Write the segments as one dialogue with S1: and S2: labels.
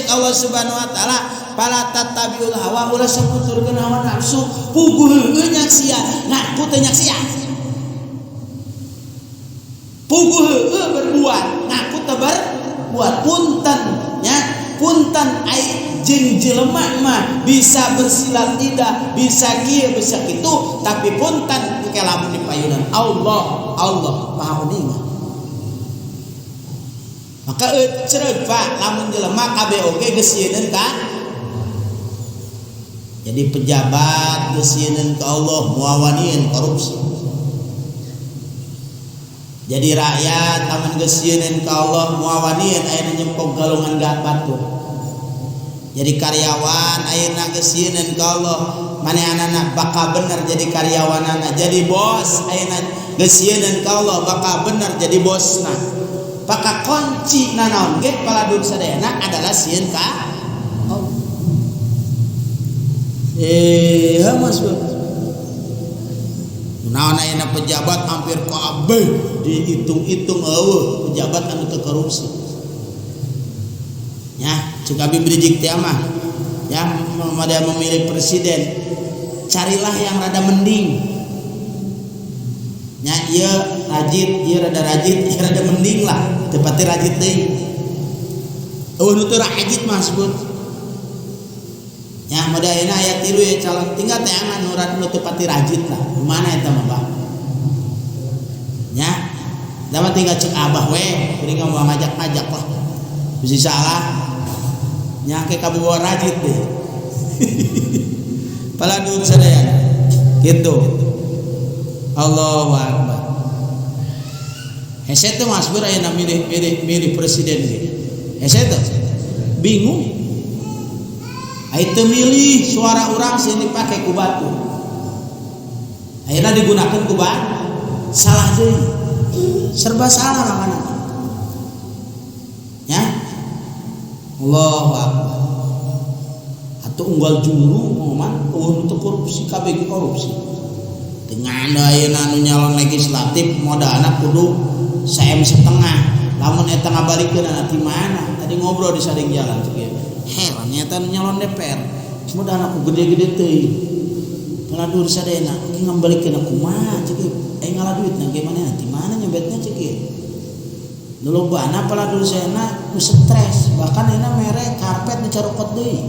S1: cek Allah Subhanahu wa taala fala tattabiul hawa ulah sok nuturkeun hawa nafsu puguh heueuh nyaksian ngaku teu nyaksian puguh heueuh berbuat ngaku teu berbuat punten nya punten ai jeung jelema mah bisa bersilat lidah bisa kieu bisa kitu tapi punten engke lamun dipayunan Allah Allah Maha Uninga. Maka ecereug Pak lamun jelema kabeh oge geus sieun ka jadi pejabat geus sieun ka Allah moal wanian korupsi. Jadi rakyat lamun geus sieun ka Allah moal wanian ayeuna nyempog galungan batur. Jadi karyawan ayeuna geus sieun ka Allah manehanana bakal bener jadi karyawanana. Jadi bos ayeuna geus sieun ka Allah bakal bener jadi bosna. Maka kunci nanaon ge paladun sadayana adalah sieun ka Allah. Mas naon ayeuna pejabat hampir kabeh dihitung-hitung eueuh pejabat anu teu korupsi. Ya, cek Abi Brijik teh mah ya ada memilih presiden carilah yang rada mending. Nya ieu rajit, ieu rada rajit, ieu rada mending lah, teu pati rajit deui. Eueuh nu teu rajit mah sebut. Ya modal ayeuna aya 3 ya calon tinggal teangan nu nu teu pati rajit lah. Mana eta mah Bah? Nya, da mah tinggal cek abah we, kuring mah ngajak-ngajak lah. Bisa salah. Nya ke kabawa rajit deh. Paladun sadayana. Gitu. Allahu Akbar. Hese teh Mas Bur ayeuna milih presiden ge. Hese teh bingung. Ai teu milih suara urang sieun dipake ku batur. Ayeuna digunakeun ku salah deui. Serba salah makana. Ya. Allahu Akbar. Atuh unggal juru mah eueuh teu korupsi kabeh korupsi. Dengan ayeuna anu nyalon legislatif modalna kudu 1,5 M. Lamun eta ngabalikeun ti mana? Tadi ngobrol di sading jalan cek ieu. Heran nya eta nyalon DPR. Modalna ku gede-gede teuing. Paladur sadayana ge ngabalikeun kumaha cek ieu. Ngala duitna ge manehna ti mana nyobetna cek ieu. Lolobana paladur sadayana nu stres, bahkan ayeuna mere karpet dicarokot deui.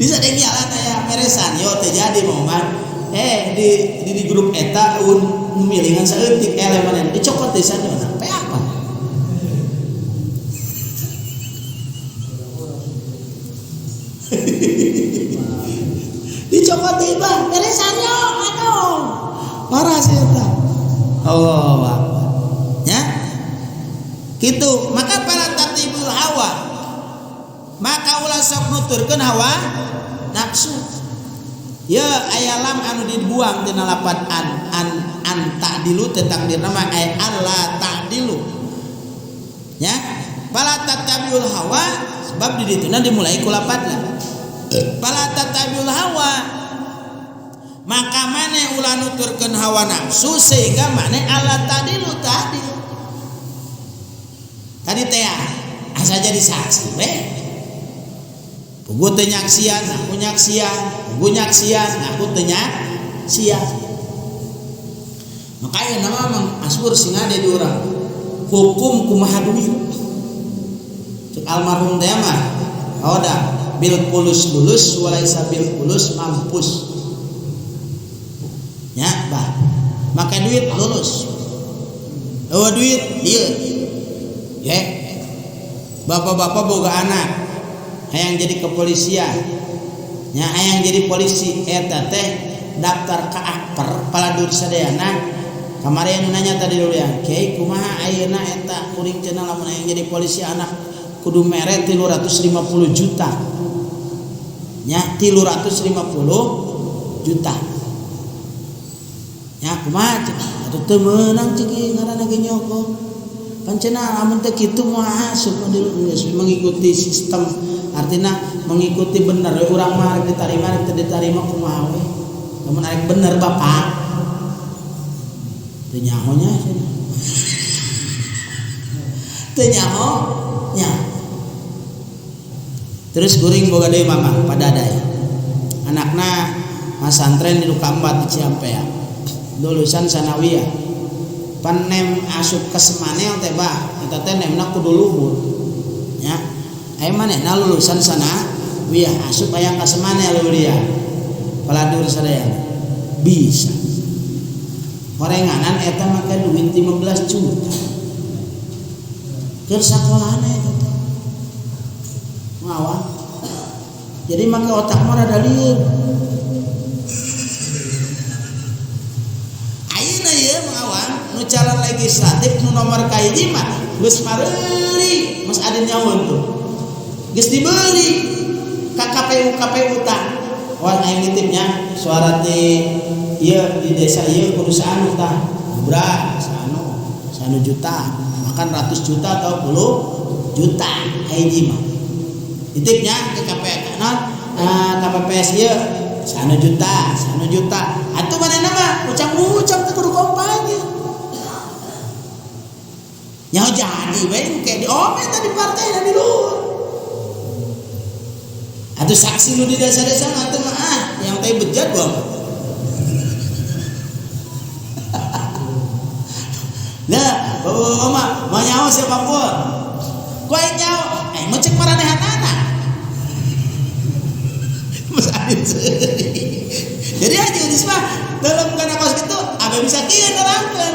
S1: Di sading jalan aya meresan yo teu jadi moman. Di grup eta un milingan saeutik eleh manehna dicokot deui sanyona pe apa? Dicokot deui bah beresan yo aduh. Parah sih eta. Allahu Akbar. Ya. Kitu, maka para tatibul hawa. Maka ulah sok nuturkeun hawa nafsu. Ya aya lam anu dibuang tina lapan an an an ta'dilu tentang dirna mah ay alla ta'dilu. Ya, fala tattabiul hawa sebab di dituna dimulai ku lapatna. Fala tattabiul hawa maka maneh ulah nuturkeun hawa nafsu sehingga maneh alla ta'dilu tadi. Tadi teh asa jadi saksi we. Pugu teu nyaksian, aku nyaksian, pugu nyaksian, aku teu nyaksian. Makanya nama Mang Asbur sing ade di urang. Hukum kumaha duit. Cek almarhum teh mah, oda bil pulus lulus walaisa bil pulus mampus. Ya, bah. Make duit lulus. Eueuh duit ieu. Ye. Bapak-bapak boga anak hayang jadi kepolisian. Nya hayang jadi polisi eta teh daftar ka Akper paladur sadayana. Kamari anu nanya tadi dulu ya, kiai kumaha ayeuna eta kuring cenah lamun hayang jadi polisi anak kudu mere 350 juta. Nya 350 juta. Nya kumaha cek atuh teu meunang cek ieu ngaranna ge nyokong. Pancena lamun teu kitu moal asup geus mengikuti sistem, artinya mengikuti bener we urang mah rek ditarima rek teu ditarima kumaha we. Lamun arek bener bapak teu nyaho nya cenah. Teu nyaho nya. Terus kuring boga deui mamah padadai. Anakna masantren di Lukambat di Ciampea. Lulusan sanawiyah. Pan nem asup ke Semanel teh bah, eta teh nemna kudu luhur. Nya. Aya manehna lulusan sanawiyah asup aya ka Semanel dia. Paladur sadayana. Bisa. Horenganan eta make duit 15 juta. Keur sakolahna eta teh. Ngawang. Jadi make otak mah rada lieur. Ayeuna ieu mangawang nu calon legislatif nu nomor kahiji mah geus mareuli Mas Adin nyaun tuh. Geus dibeli ka KPU KPU tah. Wah aing nitipnya suara ti ieu di desa ieu kudu saanu tah. Bra saanu, saanu juta, bahkan ratus juta atau puluh juta hiji mah. Titipnya ke KPK non KPPS ieu sanu juta, sanu juta. Atuh manehna mah ucap-ucap teh kudu kampanye. Nyaho jadi we engke diomen tadi partai na di luhur. Atuh saksi nu di desa-desa mah teu mah ah yang teh bejat gua mah. Nah, bapak-bapak mah mau nyaho siapapun. Ku aing nyaho, aing mah cek maranehanana. Mas Adin seuri. Jadi aja geus mah dalam kana kos kitu abe bisa kieu nerangkeun.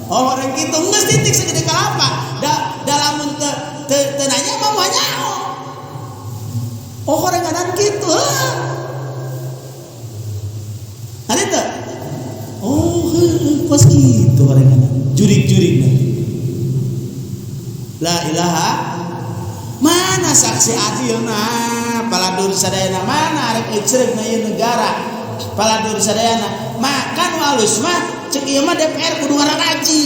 S1: Oh orang kitu geus titik segede kalapa. Da lamun teu nanya mah moal nyaho. Oh horenganan kitu heuh. Ada teu? Oh heuh kos kitu horenganan. Jurik-jurik nanti. La ilaha mana saksi adilna paladur sadayana mana arek ecreugna ieu negara paladur sadayana makan alus mah cek ieu mah DPR kudu ngararaji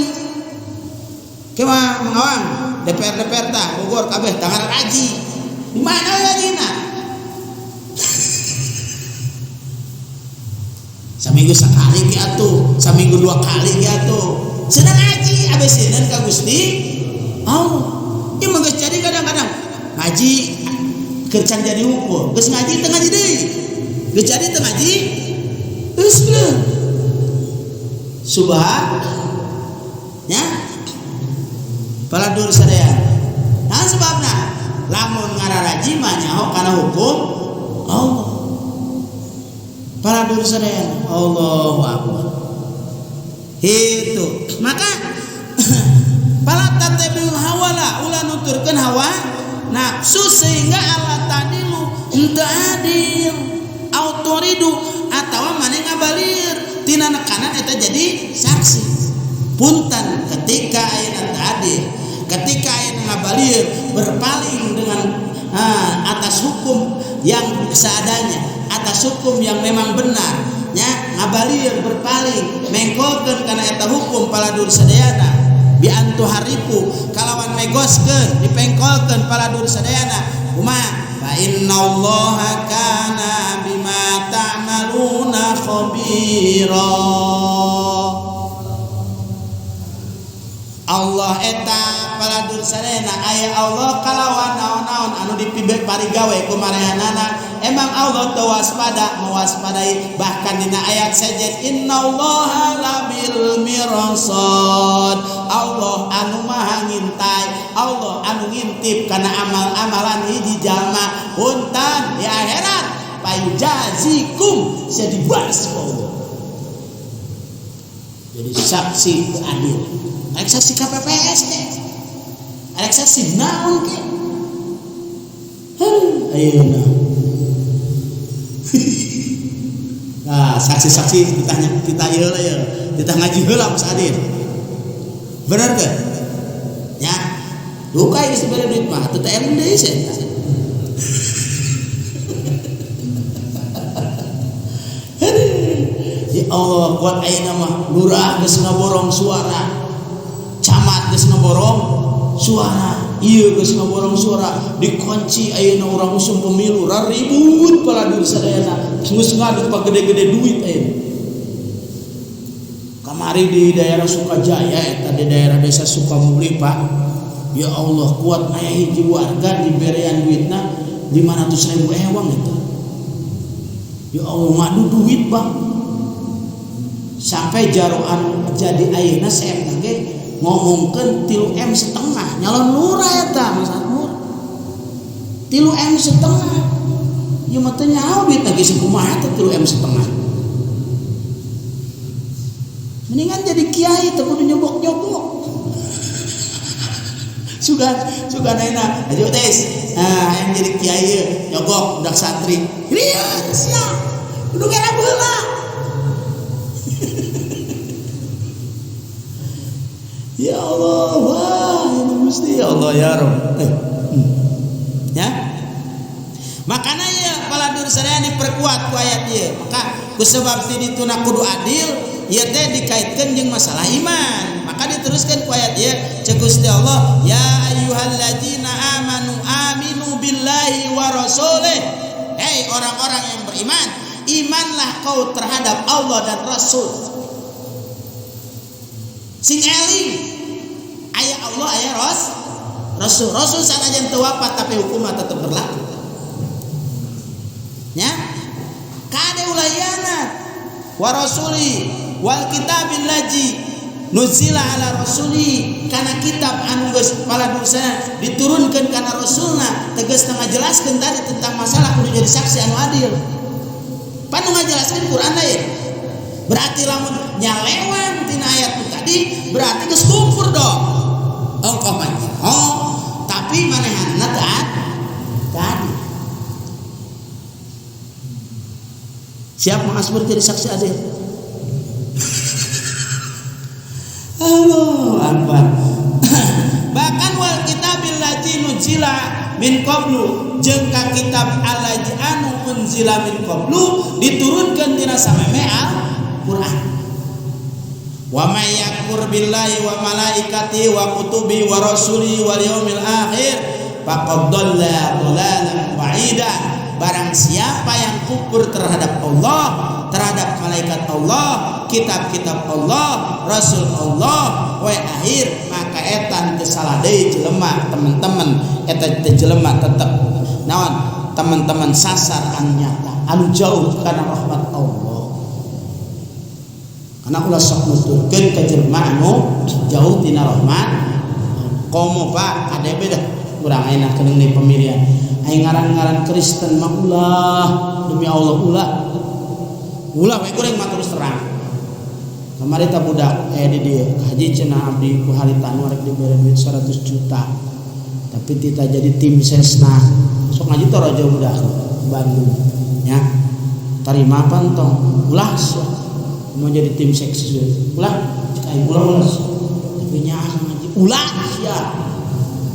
S1: kumaha mangawang DPR DPR tah Bogor kabeh tah ngararaji di mana rajina saminggu sakali ge atuh saminggu dua kali ge atuh senang ngaji abeh sieun ka Gusti Allah. Ieu mah geus jadi kadang-kadang ngaji keur can jadi hukum geus ngaji teu ngaji deui geus jadi teu ngaji geus bener subhan nya paladur sadaya. Nah sebabna lamun ngararaji mah nyaho kana hukum Allah paladur sadaya. Allahu akbar. Itu maka pala tattabi'ul hawala ulah nuturkeun hawa nafsu sehingga Allah tadilu henteu adil autoridu atawa maneh ngabalir tina nekanan eta jadi saksi. Punten ketika ayeuna teu adil, ketika ayeuna ngabalir berpaling dengan atas hukum yang seadanya, atas hukum yang memang benar nya ngabalir berpaling mengkolkeun kana eta hukum paladur sadayana bi antuharifu kalawan megoskeun dipengkolkeun paladur sadayana kumaha fa innallaha kana bima ta'maluna khabira. Allah eta paladur sadayana aya Allah kalawan naon-naon anu dipibek parigawe ku marehanana. Emang Allah teu waspada mewaspadai bahkan dina ayat sejen innallaha labil mirsad. Allah anu maha ngintai, Allah anu ngintip kana amal-amalan hiji jalma punten di akhirat payujazikum sia dibalas ku Allah. Jadi saksi adil. Arek saksi KPPS teh. Arek saksi naon ke? Heuh, ayeuna. Nah, saksi-saksi ditanya kita ieu lah ya. Kita ngaji heula Mas Adin. Bener teh? Ya. Duka geus dibere duit mah teu teh deui sia. Ya Allah, kuat ayeuna mah lurah geus ngaborong suara. Camat geus ngaborong suara, ieu geus ngaborong suara, dikunci ayeuna urang usum pemilu, raribut paladur sadayana, geus ngaduk pagede-gede duit ayeuna. Kamari di daerah Sukajaya eta di daerah desa Sukamulih Pak. Ya Allah, kuat aya hiji warga diberean duitna 500.000 ewang itu. Ya Allah ngadu duit bang. Sampai jaroan jadi ayeuna CM ge ngomongkeun 3,5 M nyalon lurah eta Mas Admur. 3,5 M. Ieu mah teu nyaho duit lagi sakumaha teh 3,5 M. Mendingan jadi kiai teu kudu nyobok-nyobok. Sugan ayeuna ayo tes. Nah, yang jadi kiai nyogok budak santri. Rieu sia. Kudu ngera baheula. Ya Allah, wah ini mesti ya Allah ya Rabb. Ya. Makana ieu paladur sadaya diperkuat ku ayat ieu. Maka ku sebab ti dituna kudu adil, ieu teh dikaitkeun jeung masalah iman. Maka diteruskan ku ayat ieu ceuk Gusti Allah, ya ayyuhalladzina amanu aminu billahi wa rasulih. Hei orang-orang yang beriman, imanlah kau terhadap Allah dan Rasul. Sing eling aya Allah aya Rasul. Rasul sanajan teu wafat tapi hukumna tetep berlaku. Nya kade ulah hianat wa rasuli wal kitabil ladzi nuzila ala rasuli, kana kitab anu geus paladusana diturunkeun kana rasulna, tegasna ngajelaskeun tadi tentang masalah kudu jadi saksi anu adil. Pan nu ngajelaskeun Quran lain. Berarti lamun nyalewan tina ayat tadi berarti geus kufur dong. Ongkoh mah nyaho, tapi manehanna tadi. Siap Mang Asbur jadi saksi adil. Allahu Akbar. Bahkan wal kitabil ladzi nuzila min qablu, jeung ka kitab allazi anu unzila min qablu diturunkeun tina sameme Al-Qur'an. Wa may yakfur billahi wa malaikatihi wa kutubihi wa rasulihi wal yaumil akhir faqad dhalla dhalalan ba'ida. Barang siapa yang kufur terhadap Allah, terhadap malaikat Allah, kitab-kitab Allah, rasul Allah, wa akhir, maka etan teu salah deui jelema, teman-teman, eta teh jelema tetep naon, teman-teman sasar anu nyata, anu jauh kana rahmat Allah. Karena ulah sok nuturkeun ka jelema anu jauh tina rahmat. Komo Pak, KDB dah kurang enak keung deui pemilihan. Aing ngaran-ngaran Kristen mah ulah, demi Allah ulah. Ulah we goreng mah terus terang. Kamari ta budak di dieu haji cenah abdi ku haritanu rek dibere duit 100 juta. Tapi tita jadi tim sesna. Sok ngaji teh raja budak Bandung nya. Tarima pan tong ulah sok. Mau jadi tim sukses ulah cek aing ulah ulah. Tapi nya ngaji ulah sia.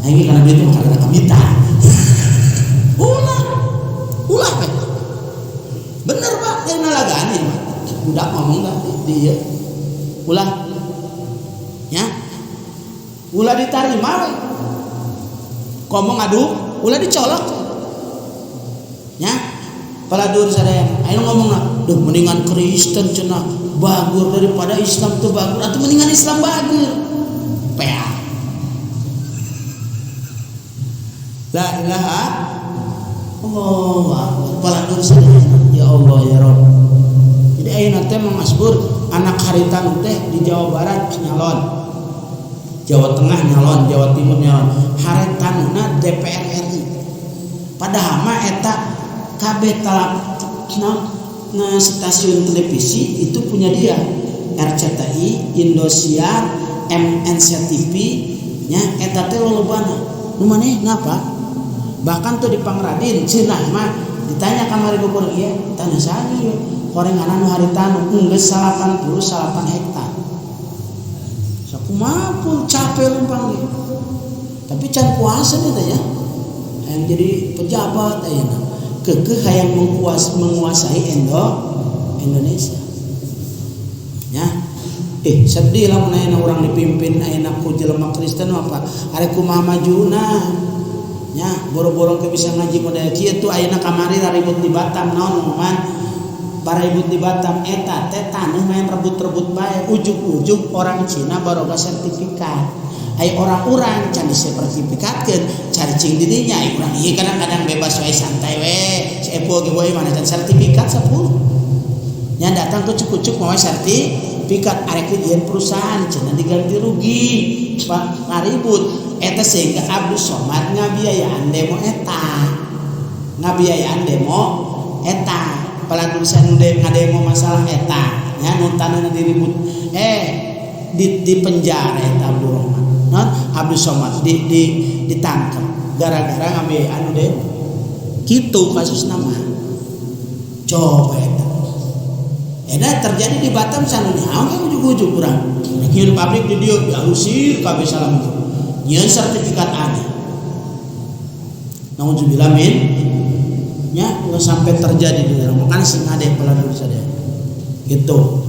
S1: Aing kana duit mah kana kabita. Ulah. Ulah we. Bener Pak, lain nalagaan ieu mah. Budak ngomong dah di ieu. Ulah. Ya. Ulah ditarima we. Ngomong adu, ulah dicolok. Ya. Paladur sadaya. Ayo ngomongna, duh mendingan Kristen cenah bagur daripada Islam teu bagur, atuh mendingan Islam bagur. Pea. La ilaha Allah. Paladur sadaya. Ya Allah ya Rabb. Jadi ayeuna teh Mang Asbur anak haritan teh di Jawa Barat nyalon, Jawa Tengah nyalon, Jawa Timur nyalon. Haritanna DPR RI. Padahal mah eta KB talak nah, stasiun televisi itu punya dia, RCTI, Indosiar, MNC TV nya eta teh lolobana. Nu manehna Pak? Bahkan tuh di Pangradin cenah mah ditanya kamari ku kuring ieu, tanya saha ieu? Horenganna nu haritanu geus 88 hektar. Sakumaha pun capek lempang ge. Tapi can kuasa dia teh ya. Hayang jadi pejabat ayeuna. Kekeh hayang menguasai Indonesia. Ya. Sedih lamun ayeuna urang dipimpin ayeuna ku jelema Kristen apa? Arek kumaha majuna? Nya, boro-boro ke bisa ngaji model kieu tuh ayeuna kamari ribut di Batam naon man? Baribut di Batam eta teh taneuh main rebut-rebut bae, ujug-ujug orang Cina baroga sertifikat. Aya orang-orang can disertifikatkeun caricing di dinya aya urang ieu kadang-kadang bebas wae santai we si Epul ge we mana can sertifikat 10 nya datang kucuk-kucuk mawa sertifikat arek dijieun perusahaan cenah diganti rugi pak ngaribut eta sehingga Abdus Somad ngabiayaan demo eta ngabiayaan demo eta paladusan ngademo masalah eta nya nu taneuhna diribut di penjara eta Abdul Rahman non Abdus Somad di ditangkap gara-gara ngabiayaan demo kitu kasus nama coba eta eta terjadi di Batam sanu nyaho ge ujug-ujug urang nyieun pabrik di dieu diusir kabeh salam nyieun sertifikat aneh naudzubillah min nya ulah sampai terjadi di daerah makanya sing ade pelan sadaya gitu.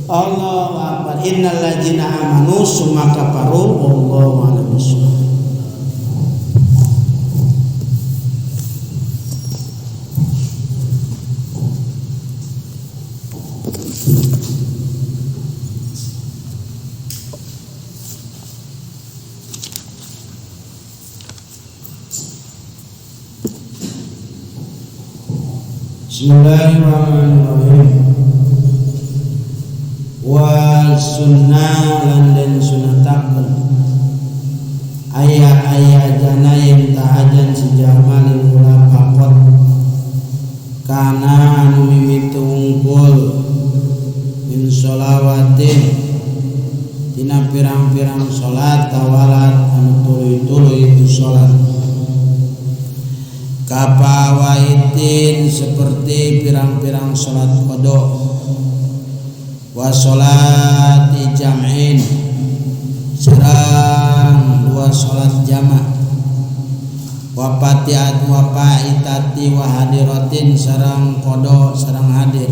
S1: Allahu akbar innal ladzina amanu summa kafaru wallahu a'lam bissawab. Bismillahirrahmanirrahim. Wa sunnah lan den sunatakeun aya-aya jana yen tahajan si jalma lil ula faqat kana anu mimiti wungkul min sholawatin dina pirang-pirang salat tawalat anu tuluy-tuluy itu salat kapawaitin seperti pirang-pirang salat qada wa salati jam'in sareng dua salat jamak wa fatihat wa faitati wa hadiratin sareng qada sareng hadir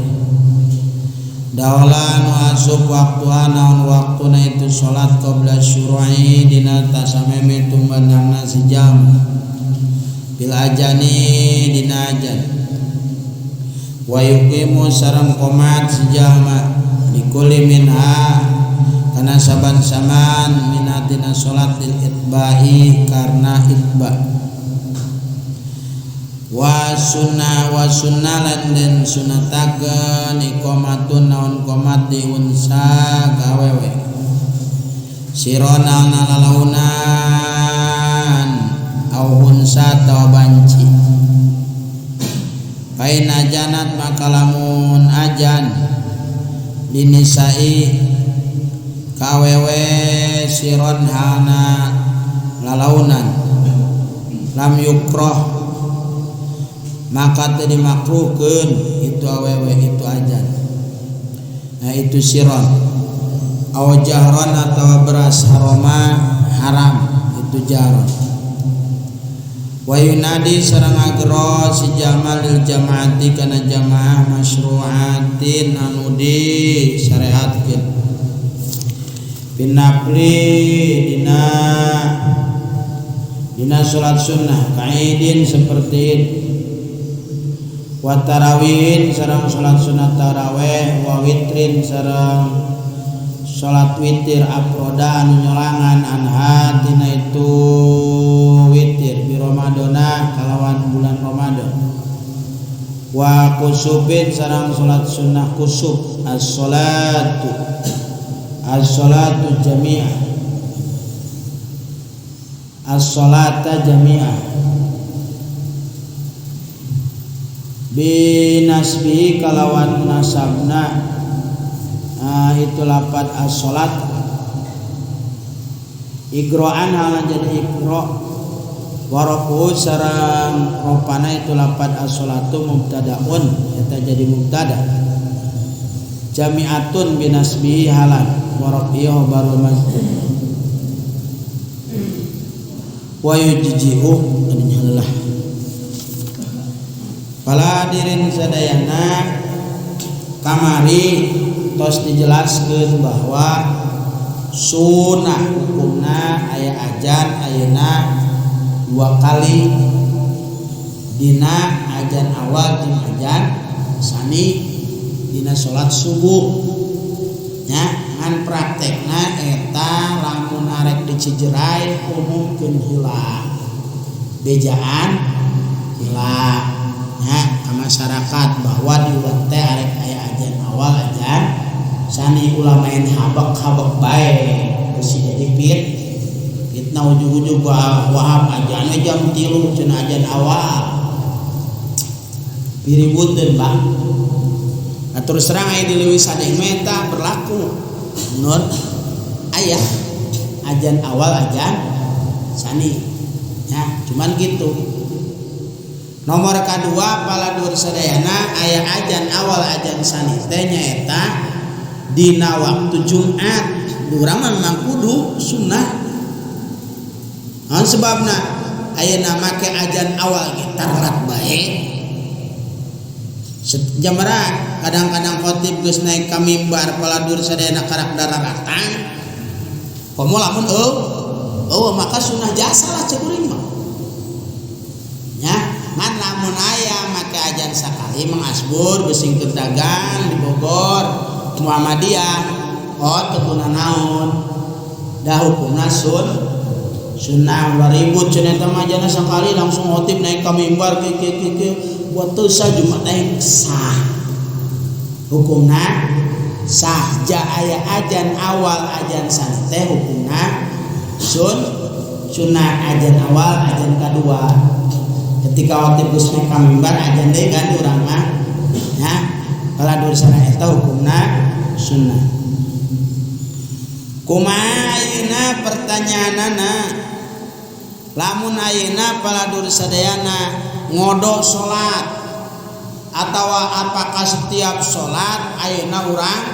S1: dawalan wa asub waktuha naon waktuna itu salat qabla syuru'i dina tasameme tumandangna si jam bil ajani dina ajan wa yuqimu sareng qomat si jalma dikuli minha kana saban-saban minatina salat lil itba'i karena itba wa sunnah lan den sunatakeun iqamatun naon qomat di unsa ka awewe sirona lalaunan au unsa atawa banci pain ajanat maka lamun ajan dinisai kawewe siron hana lalaunan lam yukroh maka teu dimakruhkeun itu awewe itu ajan nah itu siron aw jahron atawa beras haroma haram itu jahron wa yunadi sareng agro si jalma lil jamaati kana jamaah masyru'atin anu di syariatkeun binafli dina salat sunnah kaidin seperti wa tarawihin sareng salat sunnah tarawih wa witrin sareng salat witir afroda anu nyolangan anha tina itu witir bi Ramadana kalawan bulan Ramadan wa kusubin sareng salat sunnah kusub as-salatu jami'ah as-salata jami'ah binasbihi kalawan nasabna itu lapat as-salat igro'an halan jadi igro' warafu sareng ropana itu lapat as-salatu mubtadaun eta jadi mubtada jami'atun binasbihi halan warafihi baru masjid wa yujji'u aninya lelah pala hadirin sadayana kamari tos dijelaskeun bahwa sunah hukumna aya ajan ayeuna dua kali dina ajan awal jeung ajan sani dina salat subuh nya ngan praktekna eta lamun arek di Cijerai umumkeun heula bejaan heula nya ka masyarakat bahwa di urang teh arek aya ajan awal ajan sani ulah main habek-habek bae bisi jadi fitnah ujug-ujug Wahab ajan jam 3 cenah ajan awal diributeun Bang. Nah, terus terang aya di Leuwi Sadeng mah eta berlaku nur aya ajan awal ajan sani ya cuman gitu. Nomor kedua paladur sadayana aya ajan awal ajan sani teh nyaeta dina waktu Jumat. Urang mah memang kudu sunnah. Naon sebabna ayeuna make ajan awal ge telat bae. Jamara kadang-kadang khotib geus naik ka mimbar paladur sadayana karak dararatang. Komo lamun eueuh maka sunnah jasa lah cek kuring mah. Nya ngan lamun aya make ajan sakali mengasbur besing keur dagang di Bogor Muhammadiyah oh teu kunanaon dah hukumna sunnah ulah ribut cenah eta mah ajanna sakali langsung khotib naik ka mimbar ke ke ke ke buat teu sah Jumat aing sah hukumna sah ja aya ajan awal ajan sani teh hukumna sunnah ajan awal ajan kadua ketika khotib geus naik ka mimbar ajan deui kan urang mah nya kaladur sana eta hukumna sunnah. Kumaha ayeuna pertanyaanana lamun ayeuna paladur sadayana ngodo salat atawa apakah setiap salat ayeuna urang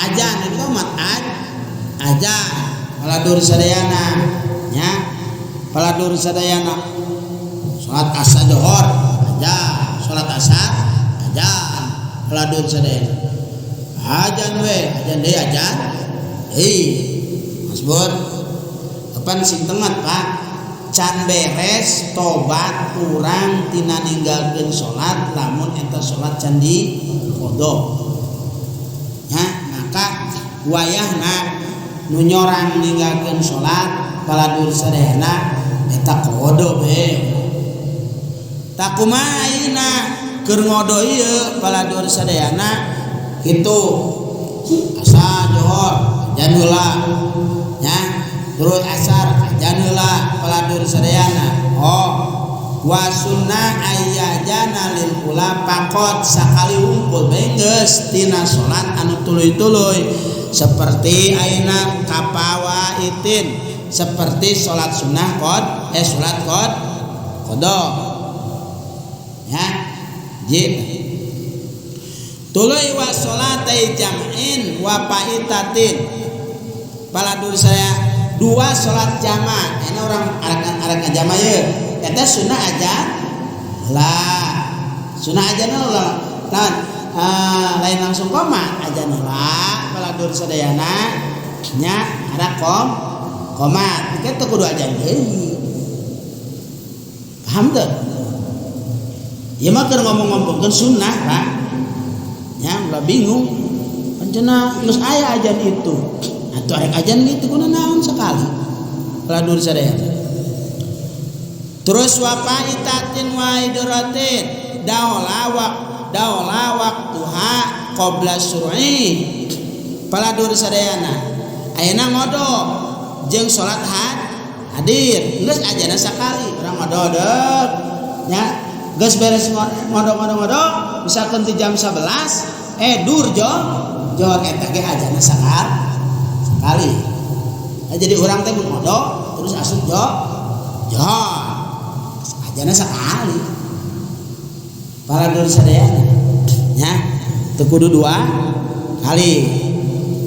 S1: ajan itu mat ajan paladur sadayana nya paladur sadayana salat asar johor ajan salat asar ajan paladur sadayana ajan we ajan deui ajan deui Mas Bur kapan sing tengat Pak can beres tobat urang tina ninggalkeun salat lamun eta salat can diqadha nya maka wayahna nu nyorang ninggalkeun salat paladur sadayana eta qadha be tak kumaha ayeuna keur ngodo ieu paladur sadayana kitu asa johor ajan heula nya terus asar ajan heula paladur sadayana oh wa sunnah ayyajana lil ula faqat sakali wungkul bae geus tina salat anu tuluy-tuluy seperti ayeuna kapawaitin seperti salat sunnah qad salat qad qada ya jin tuluy wa salatai jam'in wa faitatin paladur saya dua salat jama ini orang arek jama ye eta sunnah aja lah sunnah aja lah lain lain langsung komat aja lah paladur sadayana nya arek komat kitu kudu ajan deui paham teu ieu mah keur ngomong-ngomongkeun sunnah Pak nya ulah bingung cenah geus aya ajan itu atuh arek ajan gitu kuna naon sekali paladur sadayana terus wa faitatin wa idratin daula waktuha qabla syur'i paladur sadayana ayeuna ngodo jeung salat hadir geus ajana sakali urang ngodo deuk nya geus beres ngodo-ngodo misalkan di jam 11 dur johor eta ge ajana sakali. Nah, jadi urang teh ngodo terus asup johor ajana sakali paladur sadayana nya teu kudu dua kali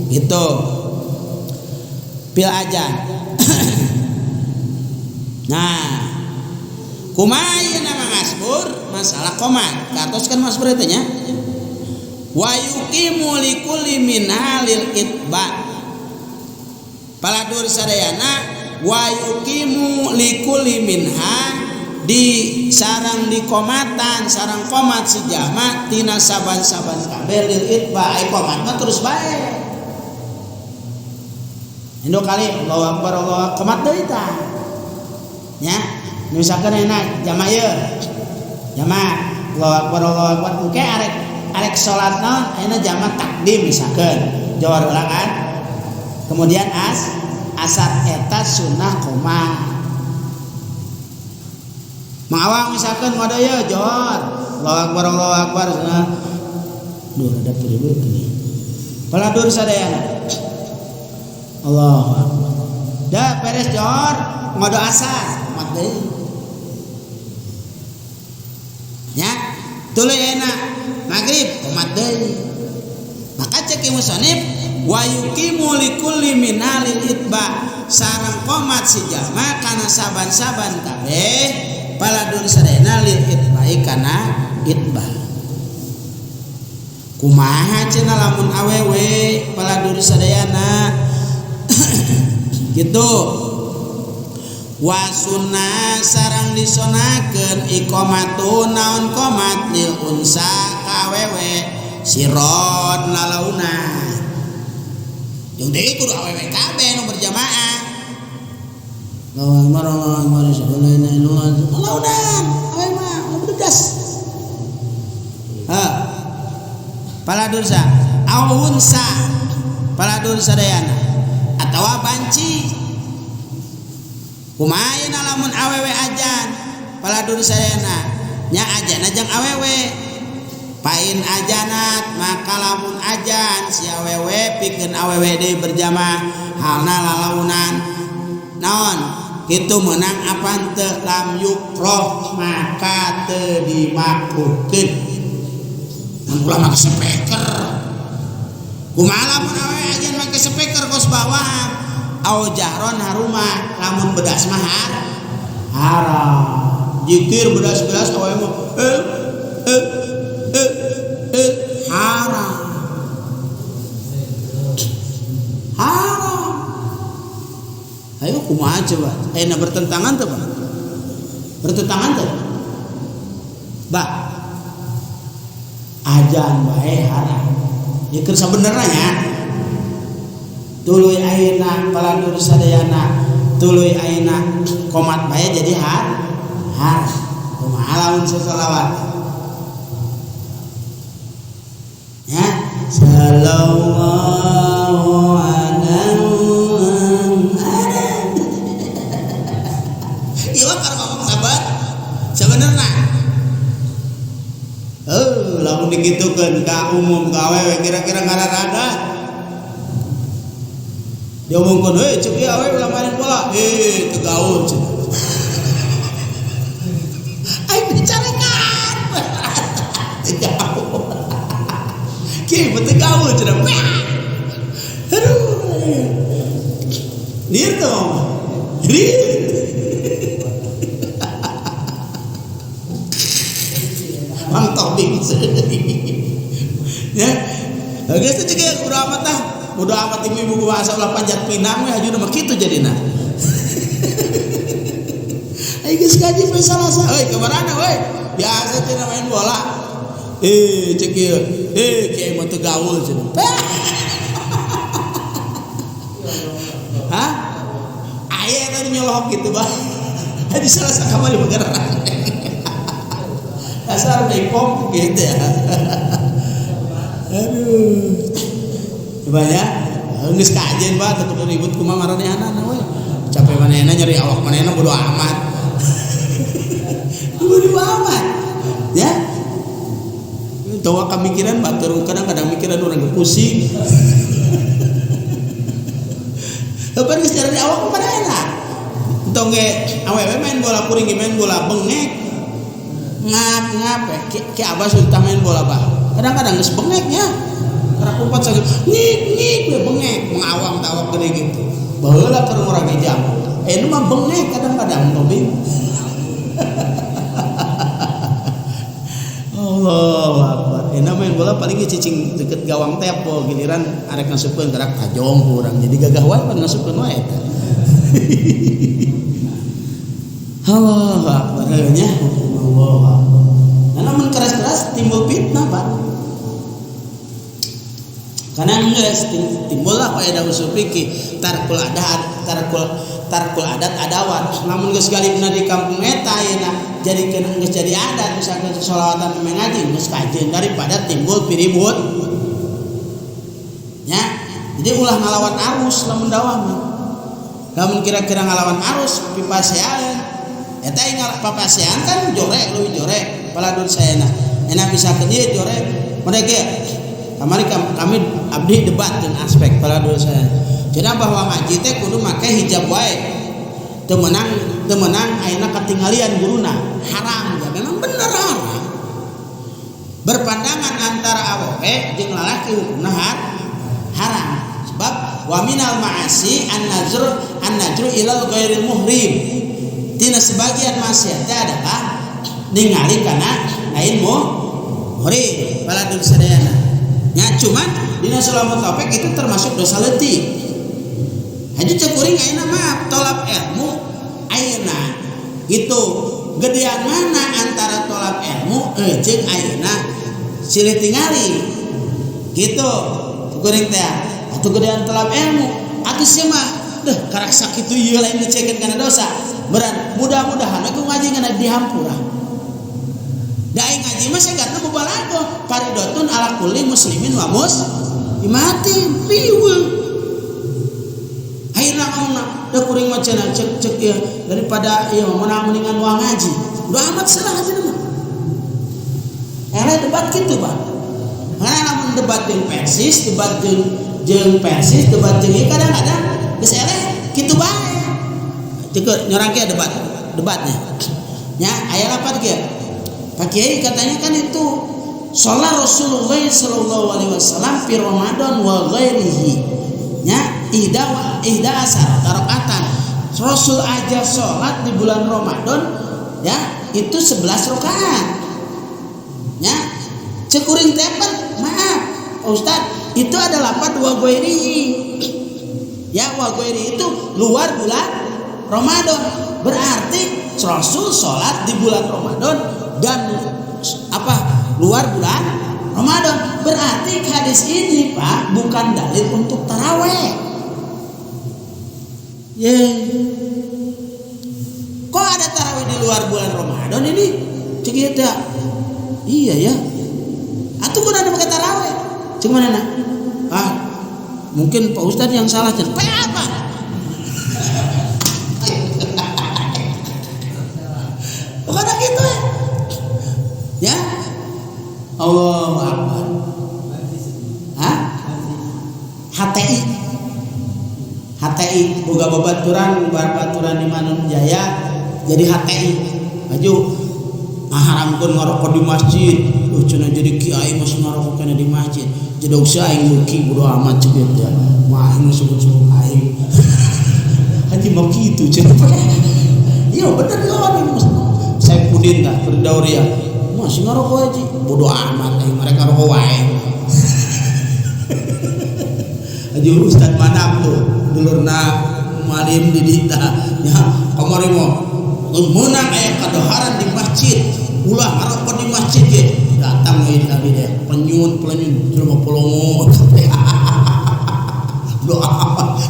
S1: gitu pil ajan. Nah kumaha ayeuna mangasbur masalah qomat katos kan masbur eta nya wa yuqimu likulli minha lil itba paladur sadayana wa yuqimu likulli minha di sarang di komatan sarang komat si jama tina saban-saban kabeh lil itba ai komat mah terus bae. Indo kali Allahu Akbar Allahu komat deui tah. Nya, misalkan enak jamaah ieu. Jamaah Allahu Akbar Allahu Akbar engke arek arek salat naon ayeuna jamaah takdim misalkan. Jawar heula kan. Kemudian asar eta sunnah qomat. Mangawang misalkan ngode ieu johor Allahu Akbar Allahu Akbar cenah. Duh rada perlu ini. Paladur sadayana. Allahu Akbar. Dah beres johor ngode asar qomat deui. Nya tuluy ayeuna magrib qomat deui. Maka cek musonif wa yuqimu likulli minalil itba sareng qomat si jalma kana saban-saban kabeh paladun sadayana lil itbai kana itba. Kumaha cenah lamun awewe paladun sadayana gitu. Wa sunnah sareng disonakeun iqamatu naon qomat lil unsa ka awewe siron lalauna. Jeung deui kudu awewe kabeh nu berjamaah. Allahu akbar Allahu akbar la ilaha illallah. Lalaunan awewe mah bergas. Ha. Paladursa aunsa paladur sadayana atawa banci. Kumaha lamun awewe ajan paladur sadayana nya ajan ajang awewe pain ajanat maka lamun ajan si awewe pikeun awewe deui berjamaah halna lalaunan naon kitu meunang apan teu lam yukroh maka teu dimakruhkeun. Mun ulah make speaker kumaha lamun awewe ajan make speaker kos bawah au jahron haruma lamun bedas mah haram jikir bedas-bedas awewe mah haram haram. Ayo kumaha coba ayeuna bertentangan teu Pak? Bertentangan teu Bah ajan bae haram ya keur sabenerna nya tuluy ayeuna paladur sadayana tuluy ayeuna qomat bae jadi har kumaha lamun sasalawat ya sallallahu alaihi wasallam. Ieu mah ngomong sabar sabenerna lamun dikitukeun ka umum ka awewe kira-kira ngararada diomongkeun heuh ceuk ieu awewe ulah main bola teu gaul cenah. Aing dicarekan teu gaul kieu teu gaul cenah. Aduh lieur teh mah lieur. Mang Tobing ya geus teh ceuk bodo amat tah bodo amat ibu ibu asa ulah panjat pinang we hajuna mah kitu jadina. Ai geus ngaji we salasa euy ka marana we biasa cenah main bola cek ieu kiai mah teu gaul cenah. Hah aya tadi nyolok kitu bah hadi salasa kamari bergerak dasar bengkok gitu ya. Aduh coba ya geus kajen bah teu kudu ribut kumaha maranehanana we capek manehna nyeri awak manehna bodo amat. Bodo amat ya tawa kamikiran batur kadang-kadang mikiran urang pusing. Lepas geus nyeri awak manehna entong ge awewe main bola kuring ge main bola bengek ngap-ngap ki abah sudah main bola bah kadang-kadang geus bengeknya karena kumpat sakit ngik-ngik we bengek mengawang tawak gede gitu baheula keur urang jam nu mah bengek kadang-kadang tobing. Allahu Akbar. Enak main bola paling cicing deket gawang teh po giliran arek ngasupkeun gerak tajong ku urang jadi gagah wae pan ngasupkeun wae eta. Allahu Akbar nya. Allahu Akbar. Nah, namun keras-keras timbul fitnah, Pak. Karena geus timbullah faedah usul fikih tarkul adat tarkul adat adawat. Lamun geus galibna di kampung eta ayeuna jadi kena geus jadi adat misalkan sholawatan ngaji geus kajeun daripada timbul piribut. Ya, jadi ulah ngalawan arus lamun dakwah mah. Lamun kira-kira ngalawan arus pipasean eta papasean kan jore leuwih jore paladur saena. Enak misalkan ieu jore mereka kamari kami abdi debat jeung aspek paladur saya. Cenah bahwa ngaji teh kudu make hijab wae. Teu menang ayeuna katinggalian guruna. Haram ya, memang bener haram. Berpandangan antara awewe jeung lalaki hukumna haram. Sebab wa minal ma'asi an-nazru ilal ghairil muhrim. Tina sebagian maksiat teh adalah ningali kana lain muhrim paladur sadayana. Ya cuman dina sulamu taufik itu termasuk dosa leutik. Haji cek kuring ayeuna mah tolab ilmu ayeuna gitu. Gedean mana antara tolab ilmu jeung ayeuna silih tingali. Gitu. Kuring teh atuh gedean tolab ilmu atuh sia mah deh karak sakitu ieu lain dicekeun kana dosa. Beran mudah-mudahan aku ngaji ngana dihampura. Da aing ngaji mah segatna mubalaghah faridotun ala kulli muslimin wa muslimatin riweuh. Ayeuna ngomongna da kuring mah cenah cek ieu daripada ieu meunang mendingan moal ngaji. Udah amat salah ngaji mah. Eleh debat kitu Pak. Karena lamun debat jeung Persis, debat jeung Persis, debat jeung ieu kadang-kadang geus eleh kitu bae. Cek nyorang ge debatnya. Nya aya lapat ge. Pak Kiai katanya kan itu sholat Rasulullah sallallahu alaihi wasallam fi Ramadan wa ghairihi. Nya ihda asar rakaatan. Rasul aja sholat di bulan Ramadan ya itu 11 rakaat. Nya cek kuring teh maaf Ustaz itu adalah lapat wa ghairihi. Ya wa ghairihi itu luar bulan Ramadan. Berarti Rasul sholat di bulan Ramadan dan apa luar bulan Ramadan. Berarti hadis ini Pak bukan dalil untuk taraweh. Yeah. Kok ada taraweh di luar bulan Ramadan ini? Cek ieu teh. Iya ya. Atuh kudu ada pakai taraweh. Cek mana nak? Ah, mungkin Pak Ustadz yang salah. Cek apa? Bukan gitu ya. Ya. Allahu Akbar. Hah? HTI. HTI boga babaturan di Manun Jaya jadi HTI. Maju ngaharamkeun ngarokok di masjid. Cenah jadi kiai masih ngarokok kana di masjid. Jedog sia aing beuki bodo amat cek teh. Wah, aing sebut-sebut aing. Haji mah kitu cenah. Iya bener kawan ini. Saipudin tah Firdauriya. Masih ngarokok aja. Bodo amat aing mereka rokok wae. Haji Ustaz Manap tuh dulurna Malim Didita ya kamari mah meunang aya kadaharan di masjid ulah ngarokok di masjid ge datang we di abi teh penyun jelema polongo doa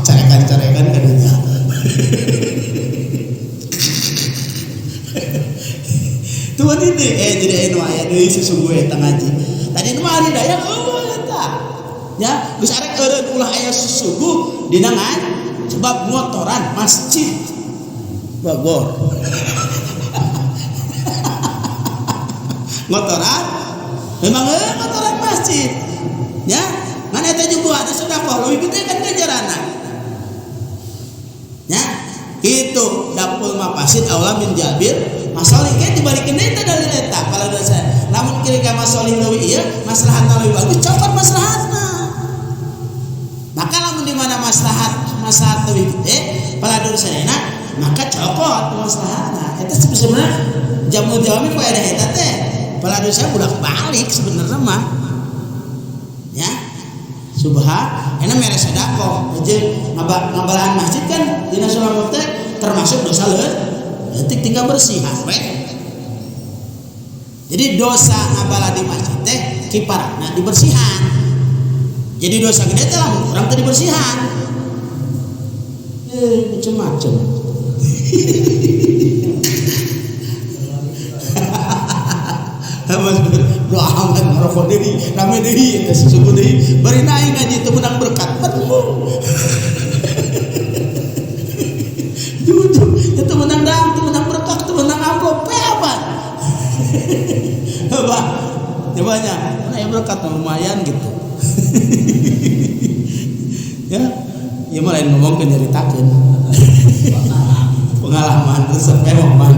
S1: carekan-carekan kadunya. Tuhan ini jadi anu aya deui sesungguh eta ngaji. Tadi nu mah ari daya eueuh eta. Ya, geus arek eureun ulah aya susuguh dina sebab ngotoran masjid Bogor. Ngotoran memang ngotoran masjid. Ya, mana eta juga ada sedekah leuwih gede kan ganjaranna. Ya, itu dapul mafasid aula min Jabir masolih ge dibalikeun deui teh dalil eta kalau saya. Lamun kira-kira masolih leuwih ieu maslahatna leuwih bagus cokot maslahatna. Maka lamun di mana maslahat leuwih gede paladur sadayana maka cokot maslahatna. Eta sebenarnya jamul jawami faedah eta teh paladur saya bolak-balik sebenarnya mah. Ya. Subha enak mere sedekah jeung ngabalahan masjid kan dina surah teh termasuk dosa leutik tinggal bersihan we. Jadi dosa ngabala di masjid teh kiparana dibersihan. Jadi dosa gede teh lamun urang teu dibersihan. Macem-macem. Bro amat ngerokok deui, rame deui, eta susu deui. Bari naik ngaji teu meunang berkat, penuh. Jujur, teu meunang dang, teu meunang berkat, teu meunang amplop, pe apa? Coba, cobanya, mana yang berkat lumayan gitu. Ya, ya mah lain ngomong ke nyaritakeun. Pengalaman resep memang.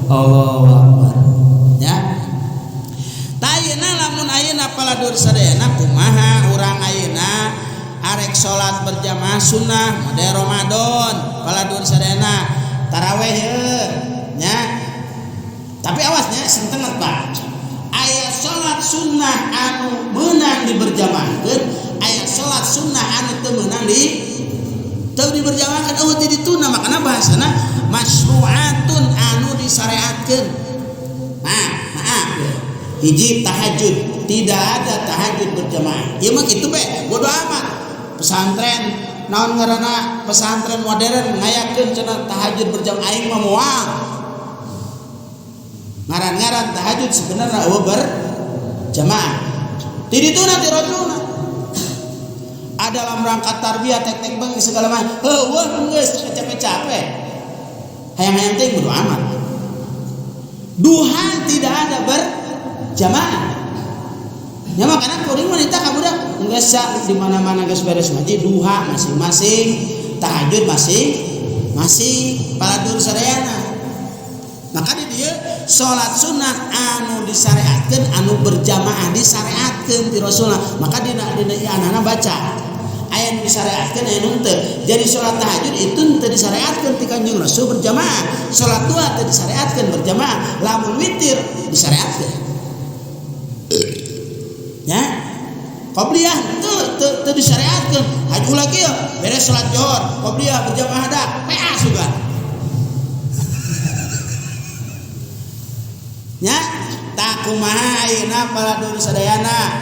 S1: Allahu Akbar. Ya. Ayeuna lamun ayeuna paladur sadayana kumaha urang ayeuna arek salat berjamaah sunnah model Ramadan paladur sadayana taraweh ye nya. Tapi awasnya sing tenget Pak. Aya salat sunnah anu meunang diberjamaahkeun, aya salat sunnah anu teu meunang di teu diberjamaahkeun eueuh ti dituna makana bahasana masyru'atun anu disyariatkeun. Nah, maaf hiji tahajud, tidak ada tahajud berjamaah. Ieu mah kitu be, bodo amat. Pesantren naon ngaranna pesantren modern ngayakeun cenah tahajud berjamaah aing mah moal. Ngaran-ngaran tahajud sebenarnya eueuh berjamaah. Ti dituna ti rajulna. Ada dalam rangka tarbiyah tek-tek bengi segala macam. Heueuh geus capek-capek. Hayang-hayang teh bodo amat. Duha tidak ada berjamaah. Ya makanya kuring wanita kabudak geus di mana-mana geus beres ngaji duha masing-masing, tahajud masing-masing, paladur sadayana. Maka di dieu salat sunnah anu disyariatkeun anu berjamaah disyariatkeun ti Rasulullah. Maka dina dina anana baca aya nu disyariatkeun aya nu teu. Jadi salat tahajud itu teu disyariatkeun ti Kanjeng Rasul berjamaah. Salat duha teu disyariatkeun berjamaah. Lamun witir disyariatkeun. Ya. Qobliyah teu disyariatkeun. Haji ulah kieu beres salat zuhur, qobliyah berjamaah dak, PA sugan. Nya, tak kumaha ayeuna paladur sadayana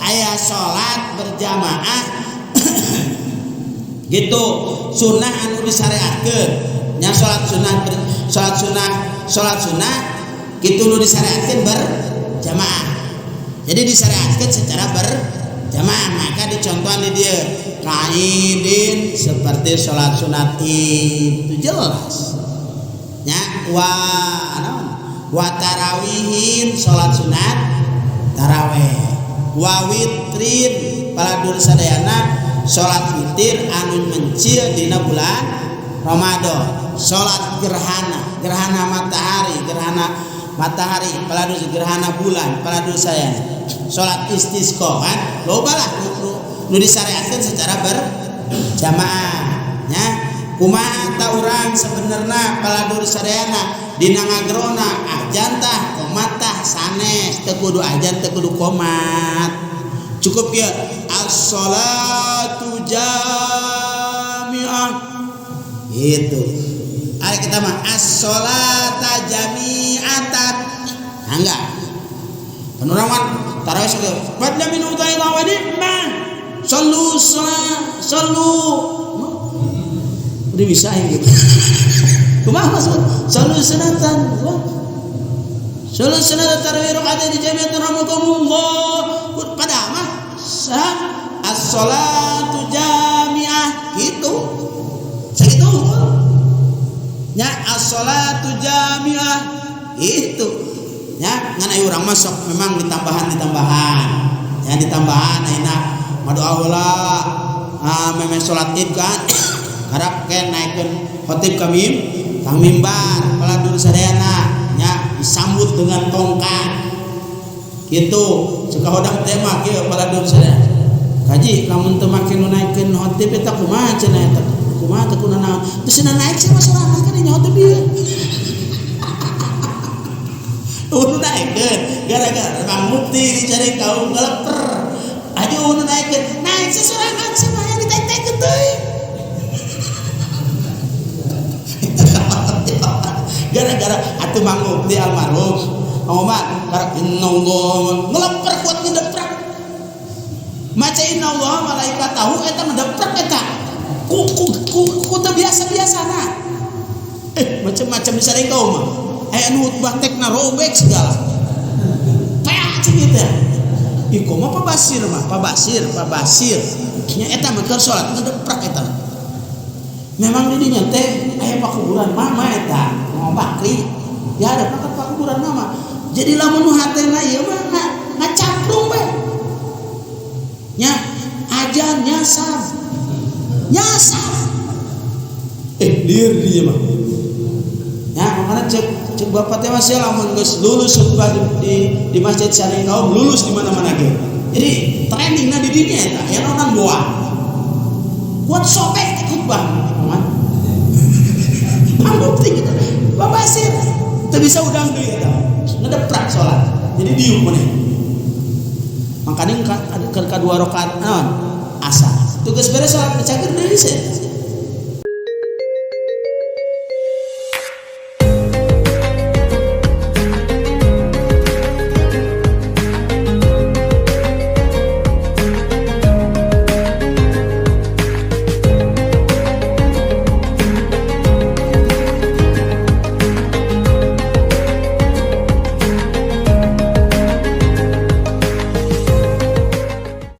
S1: aya salat berjamaah gitu sunnah anu disyariatkeun. Nya salat sunnah salat sunnah salat sunnah kitu nu disyariatkeun berjamaah. Jadi disyariatkeun secara berjamaah, maka dicontohan di dieu kaidin seperti salat sunat itu jelas. Nya wa naon? Wa tarawihin salat sunat tarawih. Wa witrin paladur sadayana salat witir anu mencil dina bulan Ramadan. Salat gerhana, gerhana matahari, gerhana matahari paladur gerhana bulan paladur sadayana. Salat istisqa kan loba lah nu disyariatkeun secara berjamaah nya. Kumaha ta urang sebenarna paladur sadayana dina ngagerona ajan tah komat tah sanes teu kudu ajan teu kudu komat. Cukup kieu as-salatu jami'ah gitu. Ari kita mah as-salata jami'atan. Nah, enggak. Kan urang mah tarawih sok badla min utaila wa ni'mah. Sallu sallu. Udah bisa yang gitu. Kumaha maksud? Sallu sunatan. Sallu sunatan tarawih rakaat di jami'atan rahimakumullah. Padahal mah as-salatu jami'ah gitu. Sakitu. Nya as-salatu jami'ah itu. Nya ngan aya urang mah sok memang ditambahan-ditambahan. Ya ditambahan ayeuna madoa heula memeh salat Id kan. Harap ken naikkeun khotib kami kang mimbar paladur sadayana nya disambut dengan tongkat. Gitu suka hodang tema kieu paladur sadayana. Kaji lamun teu make nu naikkeun khotib eta kumaha cenah eta? Kumaha teh kuna naon? Teu cenah naik sih masalah kan nya khotib ieu. Nu naikkeun gara-gara Bang Mukti dicari kaum ngeleper. Aduh nu naikkeun, naik sesorangan sih mah yang ditaik-taikeun teuing. Gara-gara atuh Mang Mukti almarhum Omar karek nonggo ngeleper kuat ngedeprak. Maca innallaha malaikatahu eta ngedeprak eta. Ku ku ku, ku teu biasa-biasana. Macam-macam di sareng kaum mah. Aya nu khutbah tekna robek segala. Peak cing teh. Ih kumaha Pak Basir mah, Pak Basir, Pak Basir. Nya eta mah keur salat ngedeprak eta. Memang di dinya teh aya pakuburan mama eta, Mama Bakri. Ya ada pakuburan mama. Jadi lamun nu hatena ieu mah ngacamplung bae. Nya ajan nyasar. Nyasar. Lieur dia mah. Ya, makanya cek cek bapak teh masih lamun geus lulus khutbah di masjid saling kaum lulus di mana-mana ge. Jadi trendingna di dinya eta, aya orang doa. Kuat sobek teh khutbah, man. Pambukti gitu. Bapak Basir teu bisa udang deui eta. Ngedeprak salat. Jadi diuk maneh. Makanya ke kedua rakaat naon? Asar. Tugas beres salat cager deui sih.